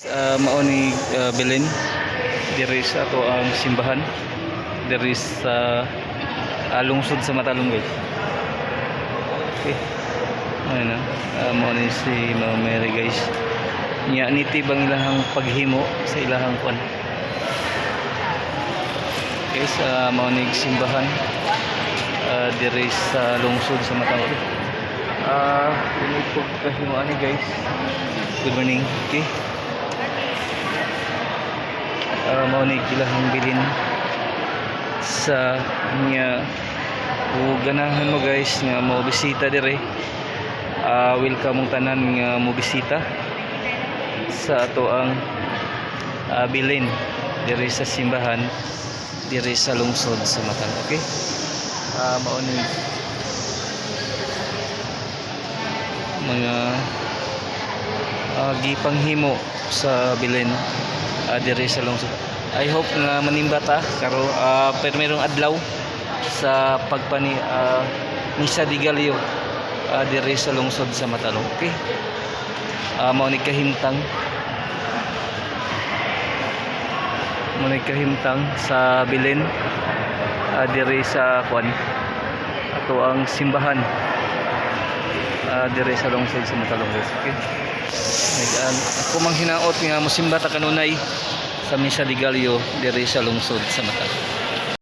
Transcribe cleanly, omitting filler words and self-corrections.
Mao ni bilin diri sa ato ang simbahan diri sa lungsod sa Matalom, guys. Okay. Ano na? Mao ni si Mama Mary, guys. Nya niti bang ilahang paghimo sa ilahang kwan. Guys, mao ni simbahan diri sa lungsod sa Matalom. Ah, uh, kahimo ani, guys. Good morning. Okay. Mao ni ilahang bilin sa niya. Kung ganahan mo, guys, nga mo bisita dire, welcome mong tanan nga mo bisita sa ato ang bilin dire sa simbahan dire sa lungsod sa Matalom. Okay, mao ni mga gipanghimo sa bilin dire sa lungsod. I hope nga manimba ta karo permerong adlaw sa pagpani Misa de Gallo dire sa lungsod sa Matalom. Okay. Mao ni kahimtang sa bilin dire sa kwan ato ang simbahan dire sa lungsod sa Matalom, guys. Okay. Ako mang hinaot nga mosimba ta kanunay sa Misa de Gallo dire sa lungsod sa Matalom.